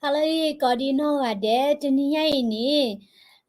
ဟါလၢအဂ့ၤ ကိးဒံနီၢ်ဂၤဒဲး, တနံၤညါအံၤန့ၣ်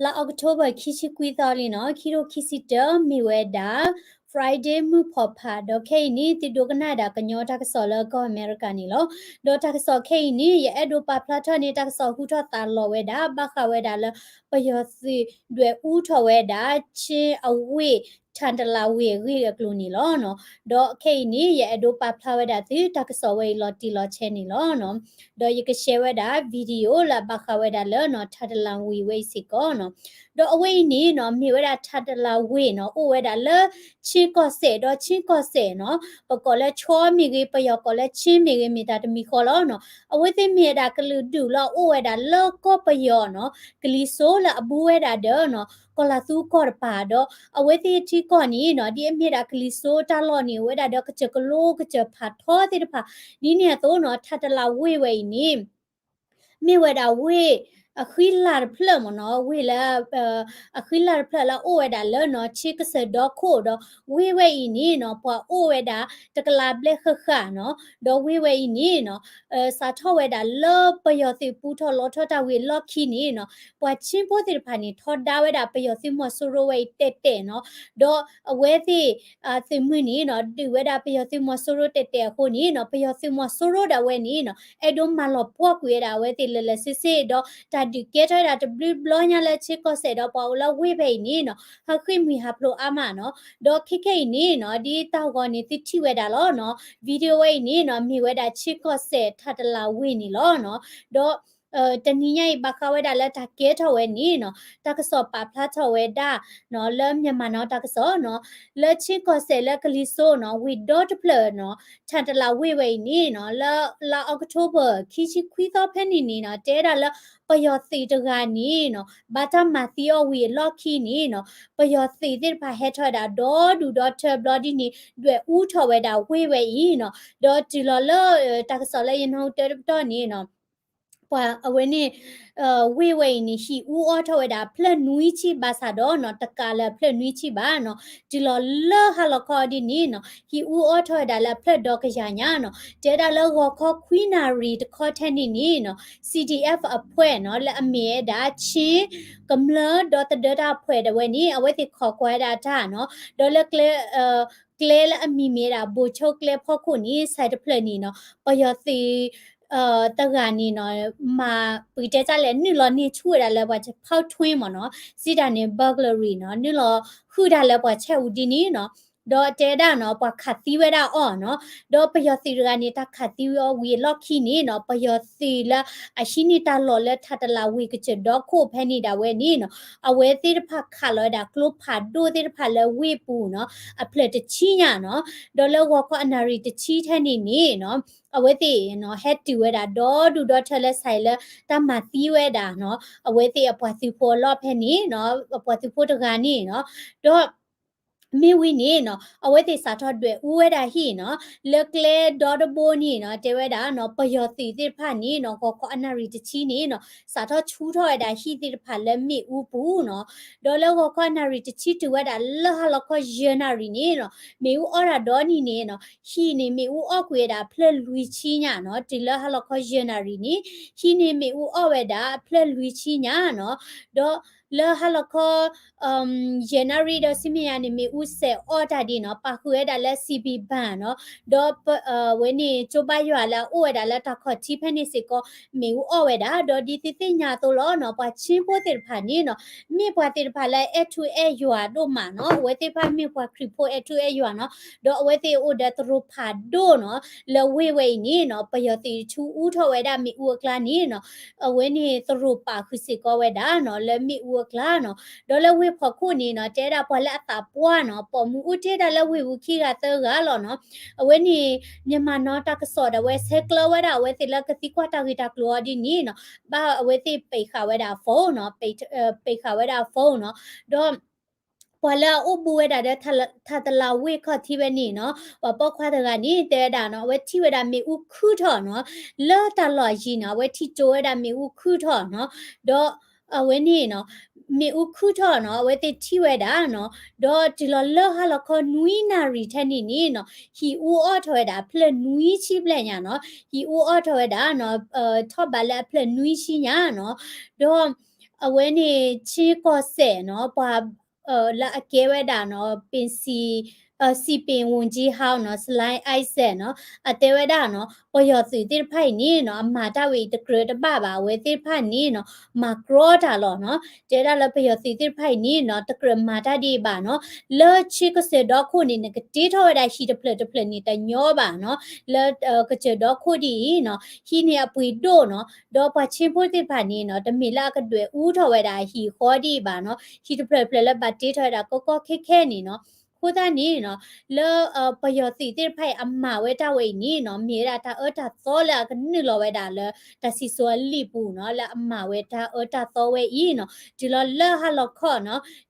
လါအီးကထိဘၢၣ် ခံဆံခွံသီလံနီၤ, ခံထိခံဆံတၢ မ့ၢ်ဝဲဒၣ် Friday မုၢ်ဖီၣ်ဖး, ဒီးခဲအံၤန့ၣ် သုဒိကနၣ်ဒၣ်ကညီတၢ်ကစီၣ်လၢကီၢ်အမဲရကၤန့ၣ်လီၤ. ဒီးတၢ်ကစီၣ်ခဲအံၤန့ၣ် ယအဲၣ်ဒိးပာ်ဖျါထီၣ်န့ၢ် တၢ်ကစီၣ်ဟူထီၣ်သါလီၤဝဲဒၣ် ဘၣ်ဃးဝဲဒၣ်လၢ ပယီၤသုးဒွဲၣ်အူထီၣ်ဝဲဒၣ် ချင်းအဝ့ၢ် ထၣ်တလးဝ့ၢ်အဂ့ၢ်အကျိၤန့ၣ်လီၤ. ဒီးခဲအံၤန့ၣ် ယအဲၣ်ဒိးပာ်ဖျါဝဲဒၣ်သု တၢ်ကစီၣ်ဝဲအံၤလီၤတံၢ်လီၤဆဲးန့ၣ်လီၤ. ဒီးယက share ဝဲဒၣ် video လၢအဘၣ်ဃးဝဲဒၣ်လၢနီၤ ထၣ်တလးဝ့ၢ်ဝဲအံၤစ့ၢ်ကီးနီၤ. ဒီးအဝဲအံၤန့ၣ်နီၤ မ့ၢ်ဝဲဒၣ်ထၣ်တလးဝ့ၢ်နီၤ အိၣ်ဝဲဒၣ်လၢ ချင်းကီၢ်စဲၣ် ဒီးချင်းကီၢ်စဲၣ်နီၤ ပကိးလၢ ချီ မ့ၢ်ဂ့ၤ ပယီၤကိးလၢ ချင်း မ့ၢ်ဂ့ၤ မ့ၢ်တၢ်တမံၤဃီလီၤနီၤ. အဝဲသ့ၣ်မ့ၢ်ဝဲဒၣ်ကလုာ်ဒူၣ်လၢအအိၣ်ဝဲဒၣ်လၢကီၢ်ပယီၤနီၤ ကလံၤစိးလၢအဘူးဝဲဒၣ်ဒီးနီၤ ကီၢ်လၤသူကီၢ်တပၤဒီး အဝဲသ့ၣ်ထံကီၢ်န့ၣ်နီၤ ဒ်အမ့ၢ်ဒၣ်ကလံၤစိးတၢ်လီၢ်န့ၣ် အိၣ်ဝဲဒၣ်ဒီးကစၢၢ်ကလိကစၢၢ်ဖးထီသ့ၣ်တဖၣ် ဒ်န့ၣ်အသိးနီၤ ထၣ်တလးဝ့ၢ်ဝဲအံၤန့ၣ် မ့ၢ်ဝဲဒၣ်ဝ့ၢ်အဃံလၤတဖျၢၣ်မ့ၢ်နီၤ ဝ့ၢ်လၢ အဃံလၤတဖျၢၣ်လၢအအိၣ်ဝဲဒၣ်လၢနီၤ ချင်းကစၢၢ်ဒီခိၣ်ဒီး ဝ့ၢ်ဝဲအံၤန့ၣ်နီၤ ပှၤအိၣ်ဝဲဒၣ် တကလးဘျဲၣ်ဃၣ်ဃၣ်နီၤ ဒီးဝ့ၢ်ဝဲအံၤန့ၣ်နီၤ စးထီၣ်ဝဲဒၣ်လၢပယီၤသုးပူထီၣ်လီထီၣ်တၢ်ဝံၤအလီၢ်ခံန့ၣ်နီၤ ပှၤချင်းဖိသ့ၣ်တဖၣ်န့ၣ် ထီဒါဝဲဒၣ်ပယီၤသုးမီၤစိရိၤဝဲအံၤတဲာ်တဲာ်နီၤ ဒီးအဝဲသ့ၣ် သုးမုၢ်န့ၣ်နီၤ ဒုးဝဲဒၣ်ပယီၤသုးမီၤစိရိၤတဲာ်တဲာ်အဃိန့ၣ်နီၤ ပယီၤသုးမီၤစိရိၤဒၣ်ဝဲန့ၣ်နီၤ အဲၣ်ဒိးမၤလီၤပှီၢ်ကွံာ်ဝဲဒၣ်အဝဲသ့ၣ်လၢာ်လၢာ်ဆ့ဆ့ ဒီးတၢ်ဒုးကဲထီၣ်ဝဲဒၣ်တဘျုးဘျီညါလၢချင်းကီၢ်စဲၣ်ဒီးပှၤအိၣ်လၢဝ့ၢ်ဖဲအံၤန့ၣ်နီၤ ဟးဃ့ၢ်မှံဟးဖျိးအါမးနီၤ ဒီးခဲခဲအံၤန့ၣ်နီၤ ဒ်တၢ်ဂီၤန့ၣ် သုထံၣ်ဝဲဒၣ်လီၤနီၤ video ဝဲအံၤန့ၣ်နီၤ မ့ၢ်ဝဲဒၣ်ချင်းကီၢ်စဲၣ်ထၣ်တလးဝ့ၢ်န့ၣ်လီၤနီၤ ဒီး တနံၤညါအံၤ ဘၣ်ဃးဝဲဒၣ်လၢတၢ်ကဲထီၣ်ဝဲန့ၣ်နီၤ တၢ်ကစီၣ်ပာ်ဖျါထီၣ်ဝဲဒၣ်နီၤ လၢ Myanmar Now တၢ်ကစီၣ်နီၤ လၢချင်းကီၢ်စဲၣ်လၢကလံၤစိးနီၤ ဝ့ၢ်ဒီတဖျၢၣ်နီၤ ထၣ်တလးဝ့ၢ်ဝဲအံၤန့ၣ်နီၤ လၢလါအီးကထိဘၢၣ် ခံဆံခွံသီဖဲန့ၣ်န့ၣ်နီၤ တဲဒၣ်လၢ ပယီၤသုးတဂၤန့ၣ်နီၤ ဘၣ်တၢ်မၤသံအီၤဝံၤအလီၢ်ခံန့ၣ်နီၤ ပယီၤသုးသ့ၣ်တဖၣ်ဟဲထီၣ်ဝဲဒၣ်ဒီဒူၣ်ဒီထၢဘျီဒ်န့ၣ် ဒွဲၣ်အူထီၣ်ဝဲဒၣ်ဝ့ၢ်ဝဲအံၤနီၤ ဒီးတုၤလီၤလၢ တၢ်ကစီၣ်လၢယနၢ်ဟူတၢတပတီၢ်န့ၣ်နီၤ ပှၤအဝဲန့ၣ် ဝ့ၢ်ဝဲအံၤန့ၣ် ဟံၣ်အူအီၣ်ထီၣ်ဝဲဒၣ်အဖျၢၣ်နွံဆံဘၣ်ဆၣ်ဒီးနီၤ တကးလၢအဖျၢၣ်နွံဆံဘၣ်နီၤ တုၤလီၤလၢဟါလီၤခီဒ်န့ၣ်နီၤ ဟံၣ်အူအီၣ်ထီၣ်ဝဲဒၣ်လၢအဖျၢၣ်ဒီကယၤညါနီၤ တဲဒၣ်လၢဂီၤခီခွံနၣ်ရံၣ်တခီထဲန့ၣ်န့ၣ်နီၤ CDF အဖှဲးနီၤ လၢအမ့ၢ်ဝဲဒၣ် ချင်းကမျၢၢ်ဒီသဒၢတၢ်ဖှဲးဒၣ်ဝဲန့ၣ် အဝဲသ့ၣ်ခိးကွၢ်ဝဲဒၣ်တၢ်နီၤ ဒီးလၢကျဲ ကျဲလၢအမံၤမ့ၢ်ဝဲဒၣ် ဘိးဆိကျဲဖီခိၣ်န့ၣ် ဆဲးတဖျၢၣ်န့ၣ်နီၤ ပယီၤသုး တဂၤန့ၣ်နီၤ မၤပကတဲတၢ်လဲၣ် နုာ်လီၤန့ၢ်ဆူၣ်ဝဲဒၣ်လၢပှၤ ဖောက်ထွင်း မ့ၢ်နီၤ စံးတၢ်န့ၣ် burglary နီၤ နုာ်လီၤဃုာ်တၢ်လၢပှၤဆဲးအူဒ်န့ၣ်နီၤ ဒီးတဲဒၣ်နီၤ ပှၤခးသံဝဲဒၣ်အီၤနီၤ ဒီးပယီၤသုးတဂၤန့ၣ် တၢ်ခးသံဝဲအီၤဝံၤအလီၢ်ခံန့ၣ်နီၤ ပယီၤသုးလၢအဟံးန့ၢ်တၢ်လီၢ်လၢထၣ်တလးဝ့ၢ်ကစၢၢ်ဒီခိၣ်ဖဲန့ၣ်ဒၣ်ဝဲန့ၣ်နီၤ အဝဲသ့ၣ်တဖၣ်ခးလီၤဝဲဒၣ်ကျိဖးဒိၣ်သ့ၣ်တဖၣ်လၢဝ့ၢ်ပူၤနီၤ အဖျၢၣ်တဆံညါနီၤ ဒီးလၢဂီၤခီအနၣ်ရံၣ်တဆံထဲန့ၣ်န့ၣ်နီၤ အဝဲသ့ၣ်နီၤ ဟဲတုၤဝဲဒၣ်ဒီဒူၣ်ဒီထၢလၢစးအံၤလၢတၢ်မၤသံဝဲဒၣ်နီၤ အဝဲသ့ၣ်အပှၤသုးဖိအလီၢ်ဖဲန့ၣ်နီၤ အပှၤသုးဖိတဂၤန့ၣ်နီၤ ဒီး မ့ၢ်ဝံၤန့ၣ်နီၤ အဝဲသ့ၣ်စးထီၣ်ဒွဲၣ်အူဝဲဒၣ်ဟံၣ်နီၤ လၢကျဲဒီတဘိန့ၣ်နီၤ တဲဝဲဒၣ်နီၤ ပယီၤသုးသ့ၣ်တဖၣ်န့ၣ်နီၤ ဂီၤခီအနၣ်ရံၣ်တဆံန့ၣ်နီၤ စးထီၣ်ဆူထီၣ်ဝဲဒၣ်ဟံၣ်သ့ၣ်တဖၣ်လၢမ့ၣ်အူပူၤနီၤ ဒီးလၢဂီၤခီအနၣ်ရံၣ်တဆံတုၤဝဲဒၣ်လၢဟါလီၤခီယဲၢ်နၣ်ရံၣ်န့ၣ်နီၤ မ့ၣ်အူအီၣ်တၢ်ဒီနံၤန့ၣ်နီၤ ဟံၣ်န့ၣ်မ့ၣ်အူအီၣ်ကွံာ်ဝဲဒၣ်အဖျၢၣ်လွံၢ်ဆံညါနီၤ တုၤလၢဟါလီၤခီယဲၢ်နၣ်ရံၣ်န့ၣ် ဟံၣ်န့ၣ်မ့ၣ်အူအီၣ်ဝဲဒၣ်အဖျၢၣ်လွံၢ်ဆံညါနီၤ ဒီးလၢဟါလီၤခီ ယဲၢ်နၣ်ရံၣ်ဒီးဆံမံးနံးန့ၣ် မ့ၣ်အူစဲးအီၣ်တၢ်ဒ်နီၤ ပာ်ဃုာ်ဝဲဒၣ်လၢ စံးဘံၣ်ဘၣ် နီၤ ဒီးဝဲန့ၣ် ကၠိဘါယွၤလၢအအိၣ်ဝဲဒၣ်လၢတၢ်ခီၣ်ထံးဖဲန့ၣ်စ့ၢ်ကီး မ့ၣ်အူအီၣ်ဝဲဒၣ် ဒီးဒ်သုသ့ၣ်ညါအသိးလီၤနီၤ ပှၤချင်းဖိသ့ၣ်တဖၣ်န့ၣ်နီၤ မ့ၢ်ပှၤသ့ၣ်တဖၣ်လၢအဲၣ်ထူအဲၣ်ယွၤဒိၣ်မးနီၤ အဝဲသ့ၣ်တဖၣ်မ့ၢ်ပှၤခရံာ်ဖိအဲၣ်ထူအဲၣ်ယွၤနီၤ ဒီးအဝဲသ့ၣ်အိၣ်ဒီးသရိာ်ဖးဒိၣ်နီၤ လၢဝ့ၢ်ဝဲအံၤန့ၣ်နီၤ ပယီၤသုးဆူအူထီၣ်ဝဲဒၣ်မ့ၣ်အူအကျါန့ၣ်နီၤ အဝဲန့ၣ်သရိာ်ပာ်ဃုာ်စ့ၢ်ကီးဝဲဒၣ်နီၤ လၢမ့ၣ်အူအကျါနီၤ ဒီးလၢဝ့ၢ်ဖီခိၣ်န့ၣ်နီၤ တဲဒၣ်ပှၤလၢအသးပှၢ်နီၤ ပိာ်မုၣ်အိၣ်တ့ၢ်ဒၣ်လၢဝ့ၢ်ပူၤခံဂၤသၢဂၤလီၤနီၤ အဝဲန့ၣ် မြန်မာနောင် တၢ်ကစီၣ်ဒၣ်ဝဲဆဲးကျၢဝဲဒၣ် အဝဲသ့ၣ်လၢကသံကွၢ်တၢ်ဂ့ၢ်တၢ်ကျိၤအီၤဒ်န့ၣ်နီၤ ဘၣ်အဝဲသ့ၣ်ပိတ်ဃာ်ဝဲဒၣ်အ phone နီၤ ပိတ်ဃာ်ဝဲဒၣ်အ phone နီၤ ဒီး ပှၤလၢအအိၣ်ဘူးဝဲဒၣ်ဒီး ထၣ်တလးဝ့ၢ်ခီၣ်ထံးဝဲန့ၣ်နီၤ ပှၤပိာ်ခွါတဂၤန့ၣ် တဲဝဲဒၣ်နီၤ အဝဲထံၣ်ဝဲဒၣ်မ့ၣ်အူခုၣ်ထီၣ်နီၤ လၢတၢ်လီၢ်အယံၤနီၤ အဝဲထံၣ်ကၠိဝဲဒၣ်မ့ၣ်အူခုၣ်ထီၣ်နီၤ ဒီးအဝဲန့ၣ်နီၤ မ့ၣ်အူခုၣ်ထီၣ်နီၤ အဝဲသ့ၣ်ထံၣ်ဝဲဒၣ်နီၤ, ဒီးတုၤလီၤလၢဟါလီၤခီနွံနၣ်ရံၣ်ထဲန့ၣ်န့ၣ်နီၤ ဟံၣ်အူအီၣ်ထီၣ်ဝဲဒၣ်အဖျၢၣ်နွံဆံဘျဲၣ်ညါနီၤ, ဟံၣ်အူအီၣ်ထီၣ်ဝဲဒၣ်နီၤ ထီၣ်ဘးလၢအဖျၢၣ်နွံဆံညါနီၤ, ဒီး အဝဲန့ၣ် ဆ့ကီၢ်စဲၣ်နီၤ ပှၤ လၢအကဲဝဲဒၣ်နီၤ ပင်စံ စံးပင်ဝန်ကြီးဟောင်းနီၤ ဆလိုင်းအိုက်စဲၣ်နီၤ အတဲဝဲဒၣ်နီၤ ပယီၤသုးသ့ၣ်တဖၣ်အံၤန့ၣ်နီၤ အမၤတၢ်ဝဲအံၤတကြၢးတဘၣ်ဘၣ် အဝဲသ့ၣ်တဖၣ်န့ၣ်နီၤ မၤကြီတၢ်လီၤနီၤ, တဲဒၣ်လၢပယီၤသုးသ့ၣ်တဖၣ်အံၤန့ၣ်နီၤ တကြၢးမၤတၢ်ဒ်အံၤဘၣ်နီၤ, လၢဆ့ကစၢၢ်ဒီခိၣ်န့ၣ် နကတ့ထီၣ်ဝဲဒၣ်ဟံၣ်တဖျၢၣ်တဖျၢၣ်န့ၣ်တညီဘၣ်နီၤ, လၢကစၢၢ်ဒီခိၣ်ဒ်အံၤနီၤ ဟံၣ်န့ၣ်အပှ့ၤဒိၣ်နီၤ, ဒီးပှၤဆ့ဖိသ့ၣ်တဖၣ်န့ၣ်နီၤ တမ့ၢ်လၢအကဒွဲၣ်အူထီၣ်ဝဲဒၣ်အဟံၣ်ဃီဒ်အံၤဘၣ်နီၤ, ဟံၣ်တဖျၢၣ်တဖျၢၣ်လၢဘၣ်တ့ထီၣ်ဝဲဒၣ်ကီကီခဲခဲန့ၣ်နီၤ, အဃိသတးန့ၣ်နီၤ လၢ ပယီၤသုးသ့ၣ်တဖၣ်အံၤအမၤဝဲတၢ်ဝဲအံၤန့ၣ်နီၤ မ့ၢ်ဝဲဒၣ်တၢ်အၢတၢ်သီလၢအကနုာ်လီၤဝဲဒၣ်လၢ တၢ်စံၣ်စိၤအလံာ်ပူၤနီၤ လၢအမၤဝဲတၢ်အၢတၢ်သီဝဲအံၤနီၤ, တုၤလီၤလၢဟါလီၤခ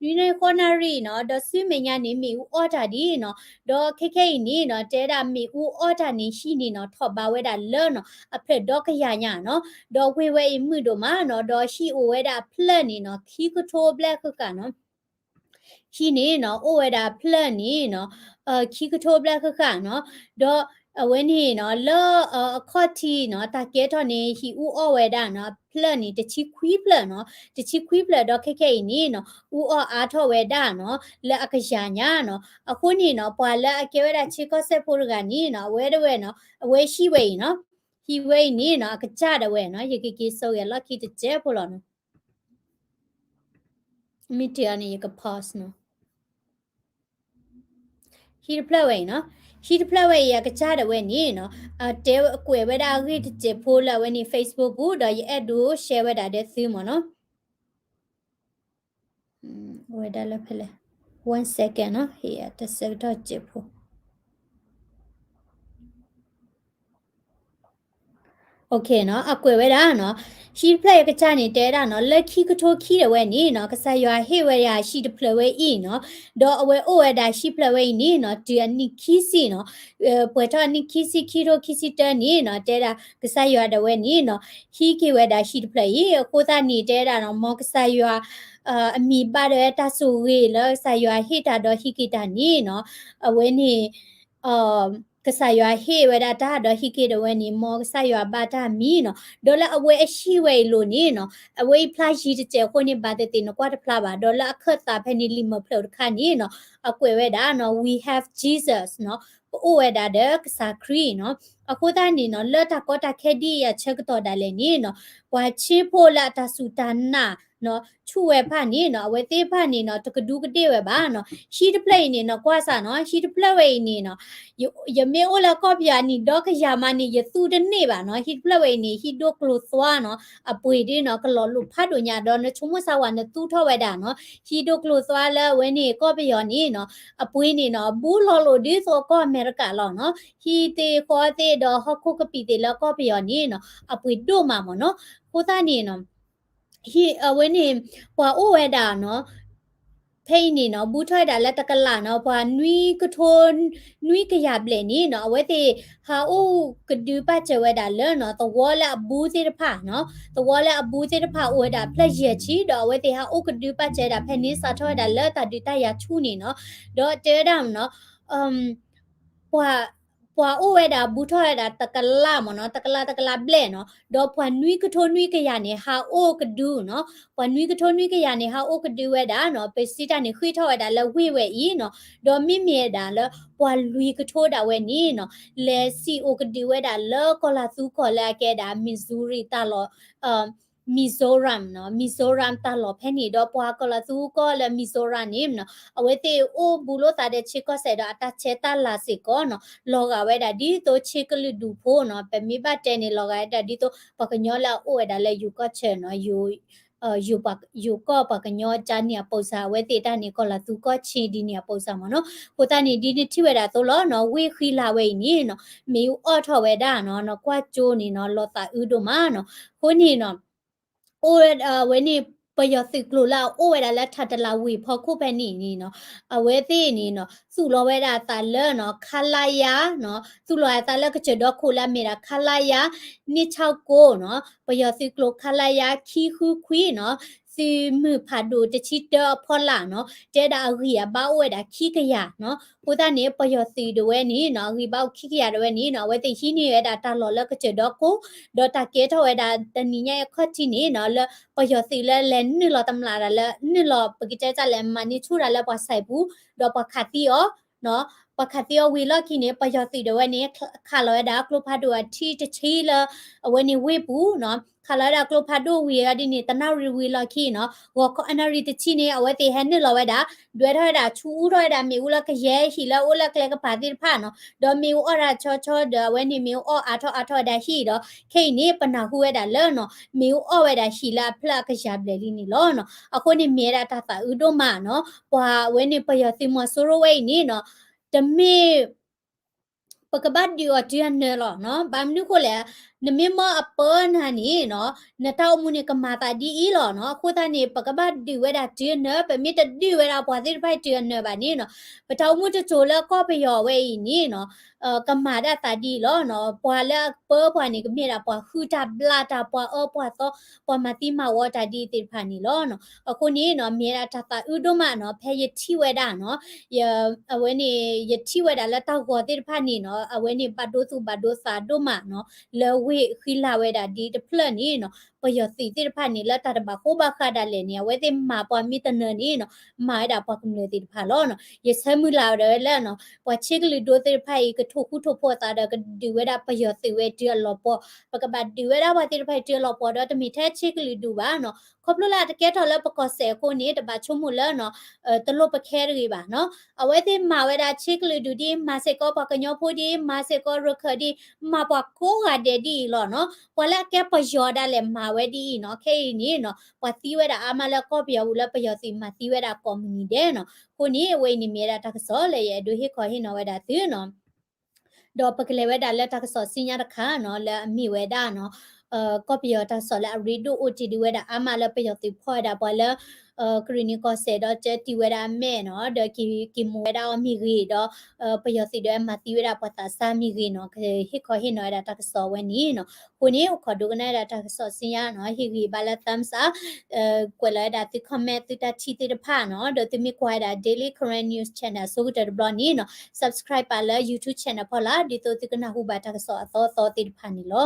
ီနီၤ နွံနၣ်ရံၣ်ဃိးနၣ်ရံၣ်နီၤ ဒီးဆူမဲာ်ညါန့ၣ် မ့ၣ်အူအီၣ်တၢ်ဒ်နီၤ, ဒီးခဲခဲအံၤန့ၣ်နီၤ တဲဒၣ်မ့ၣ်အူအီၣ်တၢ်န့ၣ် ဟံၣ်န့ၣ်နီၤ ထီၣ်ဘးဝဲဒၣ်လၢနီၤ အဖျၢၣ်ဒီကယၤညါနီၤ, ဒီးဝ့ၢ်ဝဲအံၤမုာ်ဒိၣ်မးနီၤ ဒီးဟံၣ်အိၣ်ဝဲဒၣ်အဖျၢၣ်န့ၣ်နီၤ ခံကထိဘျဲၣ်ဃၣ်ဃၣ်နီၤ ဟံၣ်န့ၣ်နီၤ အိၣ်ဝဲဒၣ်အဖျၢၣ်န့ၣ်နီၤ ခံကထိဘျဲၣ်ဃၣ်ဃၣ်နီၤ, ဒီးအဝဲန့ၣ်နီၤ လၢအခီၣ်ထံးနီၤ တၢ်ကဲထီၣ်န့ၣ် ဟံၣ်အူအီၣ်ဝဲဒၣ်နီၤ အဖျၢၣ်န့ၣ် တဆံခွံဖျၢၣ်နီၤ, တဆံခွံဖျၢၣ်ဒီးခဲခဲအံၤန့ၣ်နီၤ အူအီၣ်အါထီၣ်ဝဲဒၣ်နီၤ လၢအကယၤညါနီၤ, အဃိန့ၣ်နီၤ ပှၤလၢအကဲဝဲဒၣ်ဆ့ကီၢ်စဲၣ်ဖိတဂၤန့ၣ်နီၤ အဝဲဒၣ်ဝဲနီၤ အဝဲဟံၣ်ဝဲအံၤနီၤ, ဟံၣ်ဝဲအံၤန့ၣ်နီၤ အကစၢ်ဒၣ်ဝဲနီၤ ယကက့ၤစိာ်ဂ့ၤအလီၢ်ခံတစဲးဖိလီၤနီၤ မ့ၢ်တ့ၢ်အီၤန့ၣ် ယက pause နီၤ. ဟံၣ်တဖျၢၣ်ဝဲအံၤနီၤ, ဟံၣ်တဖျၢၣ်ဝဲအံၤ အကစၢ်ဒၣ်ဝဲန့ၣ်နီၤ, အတဲကွဲးဝဲဒၣ်အဂ့ၢ်တစဲးဖိလၢအဝဲန့ၣ် Facebook ပူၤ ဒီးယအဲၣ်ဒိး share ဝဲဒၣ်ဒီးသုမ့ၢ်နီၤ. ဝဲဒၣ်လၢဖဲလဲၣ်, one second နီၤ, ဟ့ၣ်တဆၢကတီၢ်စဲးဖိ OK နီၤ, အကွဲးဝဲဒၣ်နီၤ, ဟံၣ်တဖျၢၣ်အံၤအကစၢ်န့ၣ် တဲဝဲဒၣ်နီၤ, လၢခံကထိခံဒၣ်ဝဲန့ၣ်နီၤ, ကစၢ်ယွၤဟ့ၣ်ဝဲဒၣ်ဟံၣ်တဖျၢၣ်ဝဲအံၤနီၤ, ဒီးအဝဲအိၣ်ဝဲဒၣ်ဟံၣ်တဖျၢၣ်ဝဲအံၤန့ၣ်နီၤ, တုၤအနံၣ်ခံဆံနီၤ, ပှဲၤထီၣ်အနံၣ်ခံဆံ ခံကထိခံဆံတၢန့ၣ်နီၤ, တဲဒၣ်ကစၢ်ယွၤဒၣ်ဝဲန့ၣ်နီၤ, ဟံးက့ၤဝဲဒၣ်ဟံၣ်တဖျၢၣ်အံၤ, အဃိသတးန့ၣ် တဲဒၣ်နီၤ, မ်ကစၢ်ယွၤ အမံၤဘၣ်ဒၣ်ဝဲတၢ်ဆိၣ်ဂ့ၤလၢကစၢ်ယွၤဟ့ၣ်တၢ်ဒီးဟံးက့ၤတၢ်န့ၣ်နီၤ, အဝဲန့ၣ် ကစၢ်ယွၤဟ့ၣ်ဝဲဒၣ်တၢ်ဒီးဟံးက့ၤဒၣ်ဝဲန့ၣ် မ်ကစၢ်ယွၤဘၣ်တၢ်မံနီၤ, ဒီးလၢအဝဲအဟံၣ်ဝဲအံၤအလိၤန့ၣ်နီၤ, အဝဲအံၤဖျါယံၤတစဲးအဃိန့ၣ် ဘၣ်သ့ၣ်သ့ၣ်နကွၢ်တဖျါဘၣ်, ဒီးလၢအခၢၣ်သးဖဲန့ၣ်လံာ်မုာ်ဖျၢၣ်တခါန့ၣ်နီၤ, အကွဲးဝဲဒၣ်နီၤ, We have Jesus နီၤ, ပအိၣ်ဝဲဒၣ်ဒီးကစၢ်ခရံာ်နီၤ, အဃိသတးန့ၣ်နီၤ, လၢတၢ်ကီတၢ်ခဲဒ်အံၤအဆၢကတီၢ်ဒၣ်လဲာ်န့ၣ်နီၤ, ပှၤဆ့ဖိလၢအတၢ်စူၢ်တၢ်နာ် ဆူၣ်ဝဲဖၣ်န့ၣ်နီၤ, အဝဲသ့ၣ်တဖၣ်န့ၣ်နီၤ, တကဒူးကဒ့ၣ်ဝဲဘၣ်နီၤ, ဟံၣ်တဖျၢၣ်အံၤန့ၣ်နီၤ, ကွၢ်စၢ်နီၤ, ဟံၣ်တဖျၢၣ်ဝဲအံၤန့ၣ်နီၤ, ယမ့ၢ်အိၣ်လၢကီၢ်ပယီၤအနံၣ်ဒီကယၤမးန့ၣ် ယသူတန့ၢ်ဘၣ်နီၤ, ဟံၣ်တဖျၢၣ်ဝဲအံၤန့ၣ် ဟံၣ်ဒိၣ်ကျိၤသွါနီၤ, အပှ့ၤဒ်နီၤ, ကလီၤလိာ်ဖးဒိၣ်ညါဒီး နဆိကမိၣ်စၢ်ဝဲနသူထီၣ်ဝဲဒၣ်နီၤ, ဟံၣ်ဒိၣ်ကျိၤသွါလၢအဝဲန့ၣ် ကီၢ်ပယီၤန့ၣ်နီၤ, အပှ့ၤန့ၣ်နီၤ, ဘူးလီၤလိာ်ဒ်သိးကီၢ်အမဲရကၤလီၤနီၤ, ဟံၣ်သ့ၣ်ဃီသ့ၣ်ဒီးဟီၣ်ခိၣ်ကပံာ်သ့ၣ်လၢကီၢ်ပယီၤန့ၣ်နီၤ, အပှ့ၤဒိၣ်မးမ့ၢ်နီၤ, အဃိသတးန့ၣ်နီၤ ဟံၣ်အဝဲန့ၣ် ပှၤအိၣ်ဝဲဒၣ်နီၤ, ဖဲအံၤန့ၣ်နီၤ, ဘူးထီၣ်ဝဲဒၣ်လၢတကလးနီၤ, ပှၤနွံကထိ နွံကယၤဘျဲၣ်န့ၣ်နီၤ, အဝဲသ့ၣ် ဟးအိၣ်ကဒုပာ်စၢၤဝဲဒၣ်လၢနီၤ, သဝီလၢအဘူးသ့ၣ်တဖၣ်နီၤ, သဝီလၢအဘူးသ့ၣ်တဖၣ်အိၣ်ဝဲဒၣ်ဖျၢၣ်ယဲၢ်ဆံ, ဒီးအဝဲသ့ၣ်ဟးအိၣ်ကဒုပာ်စၢၤဝဲဒၣ်ဖဲန့ၣ် စးထီၣ်ဝဲဒၣ်လၢတၢ်ဒုးတၢ်ယၤဆူၣ်န့ၣ်နီၤ, ဒီးတဲဝဲဒၣ်နီၤ, ပှၤ ပှၤအိၣ်ဝဲဒၣ်ဘူးထီၣ်ဝဲဒၣ်တကလးမ့ၢ်နီၤ, တကလးတကလးဘျဲၣ်နီၤ, ဒီးပှၤနွံကထိနွံကယၤန့ၣ် ဟးအိၣ်ကဒုနီၤ, ပှၤနွံကထိနွံကယၤန့ၣ် ဟးအိၣ်ကဒုဝဲဒၣ်နီၤ, ပစံးတၢ်န့ၣ် ဃ့ထီၣ်ဝဲဒၣ်လၢဝ့ၢ်ဝဲအံၤနီၤ, ဒီးမ့မ့ၢ်ဝဲဒၣ်လၢ ပှၤလွံၢ်ကထိဒၣ်ဝဲန့ၣ်နီၤ, လဲၤစံၣ်အိၣ်ကဒုဝဲဒၣ်လၢကီၢ်လၤသူကီၢ်လၢအကဲဒၣ် Missouri တၢ်လီၢ် Mizoram နီၤ, Mizoram တၢ်လီၢ်ဖဲန့ၣ်, ဒီးပှၤကီၢ်လၤသူကီၢ်လၢ Mizoram န့ၣ်နီၤ, အဝဲသ့ၣ်အိၣ်ဘူးလိာ်သးဒီးဆ့ကီၢ်စဲၣ်ဒီး အတၢ်ဆဲးတၢ်လၤစ့ၢ်ကီးနီၤ, လီၤဂာ်ဝဲဒၣ်ဒ်သိးဆ့ကလုာ်ဒူၣ်ဖိနီၤ, ပမ့ၢ်ဘၣ်တဲန့ၣ် လီၤဂာ်ဝဲဒၣ်ဒ်သိး ပှၤကညီလၢအအိၣ်ဝဲဒၣ်လၢယိၤကီၢ်ဆၢနီၤ, ယိၤ ယိၤကီၢ်ပှၤကညီကၢန့ၣ်အပိာ်စၢ်, အဝဲသ့ၣ်တၢ်န့ၣ် ကီၢ်လၤသူကီၢ်ဆ့ဒ်န့ၣ်အပိာ်စၢ်မ့ၢ်နီၤ, အဃိသတးန့ၣ် ဒ်နထံၣ်ဝဲဒၣ်အသိးလီၤနီၤ, ဝ့ၢ်ဃံလၤဝဲအံၤန့ၣ်နီၤ, မ့ၣ်အူအီၣ်ထီၣ်ဝဲဒၣ်နီၤ, နကွၢ်ကၠိန့ၣ်နီၤ, လီၤသးအုးဒိၣ်မးနီၤ, အဃိန့ၣ်နီၤ အိၣ်ဝဲ အဝဲန့ၣ် ပယီၤသုးကျိၤလၢအအိၣ်ဝဲဒၣ်လၢထးတလးဝ့ၢ်ဖီခိၣ်ဖဲန့ၣ်န့ၣ်နီၤ, အဝဲသ့ၣ်န့ၣ်နီၤ သူၣ်လီၤဝဲဒၣ်အသးလၢနီၤ, ခလရ နီၤ, သူၣ်လီၤအသးလၢကစၢၢ်ဒီခိၣ်လၢအမ့ၢ်ဒၣ် ခလရ နှစ်ခြောက်ကိုးနီၤ, ပယီၤသုးကျိၤ ခလရ ခံဃုခွံနီၤ, သုးမုၢ်ဖးဒိၣ်တဆံတၢအဖီလာ်နီၤ တဲဒၣ်အဂံၢ်အဘါအိၣ်ဝဲဒၣ်ခံကယၤနီၤ. အဃိသတးန့ၣ် ပယီၤသုးဒၣ်ဝဲန့ၣ်နီၤ အဂံၢ်ဘါအိၣ်ခံကယၤဒၣ်ဝဲန့ၣ်နီၤ အဝဲသ့ၣ်ဟံးန့ၢ်ဝဲဒၣ်တၢ်လီၢ်လၢကစၢၢ်ဒီကိး ဒီးတၢ်ကဲထီၣ်ဝဲဒၣ်တနံၤညါအခီၣ်ထံးန့ၣ်နီၤ လၢပယီၤသုးလၢလဲၤနုာ်လီၤတမျၢ်တၢ်လၢ နုာ်လီၤပကတဲတၢ်လဲၣ် မၤန့ၢ်ဆူၣ်တၢ်လၢပှၤစဲးပူၤ ဒီးပှၤခးသံအီၤ ပှၤခးသံအီၤဝံၤလီၢ်ခံန့ၣ် ပယီၤသုးဒၣ်ဝဲန့ၣ် ခးလီၤဝဲဒၣ်ကျိဖးဒိၣ်အထံတဆံလၢ အဝဲန့ၣ်ဝ့ၢ်ပူၤနီၤ ခးလီၤဝဲဒၣ်ကျိဖးဒိၣ်ဝံၤအီၤဒ်န့ၣ် တနၣ်ရံၣ်ဝံၤလီၢ်ခံနီၤ ဂီၤခီအနၣ်ရံၣ်တဆံန့ၣ် အဝဲသ့ၣ်ဟဲနုာ်လီၤဝဲဒၣ် ဒွဲထီၣ်ဝဲဒၣ်ဆူအူထီၣ်ဝဲဒၣ်မ့ၣ်အူလၢကယဲၢ်ဟံၣ်လၢအိၣ်လၢကျဲကပၤသ့ၣ်တဖၣ်နီၤ ဒီးမ့ၣ်အူအီၣ်တၢ်ဆီဆီဒီး အဝဲန့ၣ်မ့ၣ်အူအီၣ်အါထီၣ်အါထီၣ်ဝဲဒၣ်ဟံၣ်ဒီး ခဲအံၤန့ၣ် ပနၢ်ဟူဝဲဒၣ်လၢနီၤ မ့ၣ်အူအီၣ်ဝဲဒၣ်ဟံၣ်လၢအဖျၢၣ်အကယၤဘျဲၣ်လံန့ၣ်လီၤနီၤ. အဃိန့ၣ်မ့ၢ်ဝဲဒၣ်တၢ်သးအုးဒိၣ်မးနီၤ ပှၤဝဲန့ၣ်ပယီၤသုးမီၤစိရိၤဝဲအံၤန့ၣ်နီၤ တမ့ၢ် ပကဘၣ်ဒုးအီၤတုၤအနၢၤလီၤနီၤ. ဘၣ်မနုၤဃိလဲၣ် နမ့ၢ်မၢအပၢနၤန့ၣ်နီၤ နတၢ်အိၣ်မူန့ၣ်ကမၤသးဒ်အံၤလီၤနီၤ. အဃိသတးန့ၣ် ပကဘၣ်ဒုးဝဲဒၣ်တုၤအနၢၤ ပမ့ၢ်တဒုးဝဲဒၣ်ပှၤသ့ၣ်တဖၣ်အံၤတုၤအနၢၤဘၣ်န့ၣ်နီၤ ပတၢ်အိၣ်မူတစိၤလၢကီၢ်ပယီၤဝဲအံၤန့ၣ်နီၤ ကမၤဒၣ်သးဒ်အံၤလီၤနီၤ. ပှၤလၢအပၢပှၤန့ၣ် ကမ့ၢ်ဒၣ်ပှၤဟုၣ်တၢ်ဘျၣ်တၢ် ပှၤအၢပှၤသီ ပှၤမၤသံမၤဝီတၢ်ဒ်အံၤသ့ၣ်တဖၣ်န့ၣ်လီၤနီၤ. အဃိန့ၣ်နီၤ မ့ၢ်ဝဲဒၣ်တၢ်သးအုးဒိၣ်မးနီၤ ဖဲယထံၣ်ဝဲဒၣ်နီၤ အဝဲန့ၣ် ယထံၣ်ဝဲဒၣ်လၢတၢ်ဂီၤသ့ၣ်တဖၣ်န့ၣ်နီၤ အဝဲန့ၣ်ဘၣ်ဒိသူၣ်ဘၣ်ဒိသးဒိၣ်မးနီၤ လၢဝ့ၢ်ဃံလၤဝဲဒၣ်ဒ်တဖျၢၣ်န့ၣ်နီၤ ပယီၤသုးသ့ၣ်တဖၣ်န့ၣ် လၢတၢ်တဘၣ်ဃိဘၣ်ဃးဒၣ်လဲာ်န့ၣ် အဝဲသ့ၣ်မၤပှၤမ့ၢ်တနၢၤန့ၣ်နီၤ မၤဝဲဒၣ်ပှၤကမျၢၢ်သ့ၣ်တဖၣ်လီၤနီၤ. ယဆၢမုၢ်လၢ်ဝဲဒၣ်လၢနီၤ ပှၤဆ့ကလုာ်ဒိသ့ၣ်တဖၣ်အံၤ ကထိၣ်ဃူထိၣ်ဖိးအသးဒီး ကဒုးဝဲဒၣ်ပယီၤသုးဝဲတုၤအလီၤပှီၢ် ပကဘၣ်ဒုးဝဲဒၣ်ပှၤသ့ၣ်တဖၣ်အံၤတုၤအလီၤပှီၢ်ဒီး တမ့ၢ်ထဲဆ့ကလုာ်ဒိဘၣ်နီၤ ခီဖျိလၢအတကဲထီၣ်လၢပကီၢ်စဲၣ်အဃိန့ၣ် တဘၣ်ဆိကမိၣ်လၢနီၤ တလိၣ်ပခဲတဂ့ၤဘၣ်နီၤ. အဝဲသ့ၣ်မၤဝဲဒၣ်ဆ့ကလုာ်ဒိဒ် မၤစ့ၢ်ကီးပှၤကညီဖိဒ် မၤစ့ၢ်ကီးရခၢၣ်ဒ် မၤပှၤကိးဂၤဒဲးဒ်အံၤလီၤနီၤ. ပှၤလၢအကဲပယီၤဒၣ်လဲာ်မၤဝဲဒ်အံၤနီၤ. ခဲအံၤန့ၣ်နီၤ ပှၤသံဝဲဒၣ်အါမးလၢကီၢ်ပယီၤပူၤလၢပယီၤသုးမၤသံဝဲဒၣ်ကိးမုၢ်နံၤဒဲးနီၤ. အဃိန့ၣ် အဝဲအံၤန့ၣ်မ့ၢ်ဝဲဒၣ်တၢ်ကစီၣ်လၢယအဲၣ်ဒိးဟ့ၣ်ခီဟ့ၣ်နီၤဝဲဒၣ်သုနီၤ ဒီးပကလဲၤဝဲဒၣ်လၢတၢ်ကစီၣ်ဆူညါတခါနီၤ လၢအမ့ၢ်ဝဲဒၣ်နီၤ ကီၢ်ပယီၤတၢ်ကစီၣ်လၢအရ့ဒိၣ်အိၣ်တ့ၢ်ဒံးဝဲဒၣ်အါမးလၢပယီၤသုးဖီၣ်ဝဲဒၣ်ပှၤလၢ ကရ့ၣ်နံၤကီၢ်စဲၣ်ဒီးကၢတံၢ်ဝဲဒၣ်အမဲာ်နီၤ ဒီးက့ၤက့ၤမိၢ်ဝဲဒၣ်အီၤမ့ၢ်ဂ့ၤဒီး ပယီၤသုးဒီးမၤသံဝဲဒၣ်ပှၤသးစၢ်မ့ၢ်ဂ့ၤနီၤ ကဟ့ၣ်ခီဟ့ၣ်နီၤဝဲဒၣ်တၢ်ကစီၣ်ဝဲန့ၣ်နီၤ. အဃိန့ၣ် အိၣ်ခိးဒိကနၣ်ဝဲဒၣ်တၢ်ကစီၣ်ဆူညါနီၤ ဟ့ၣ်ဂံၢ်ဘါလၢ thumbs up ကွဲးလီၤဝဲဒၣ်သု comment သုတၢ်ထံၣ်သ့ၣ်တဖၣ်နီၤ ဒီးသုမ့ၢ်ကွၢ်ဝဲဒၣ် Daily Karen News Channel အဆိကတၢၢ်တဘျီန့ၣ်နီၤ subscribe ပာ်လၢ YouTube Channel ဖီလာ် ဒ်သိးသုကနၢ်ဟူဘၣ်တၢ်ကစီၣ်အသီသီသ့ၣ်တဖၣ်န့ၣ်လီၤ.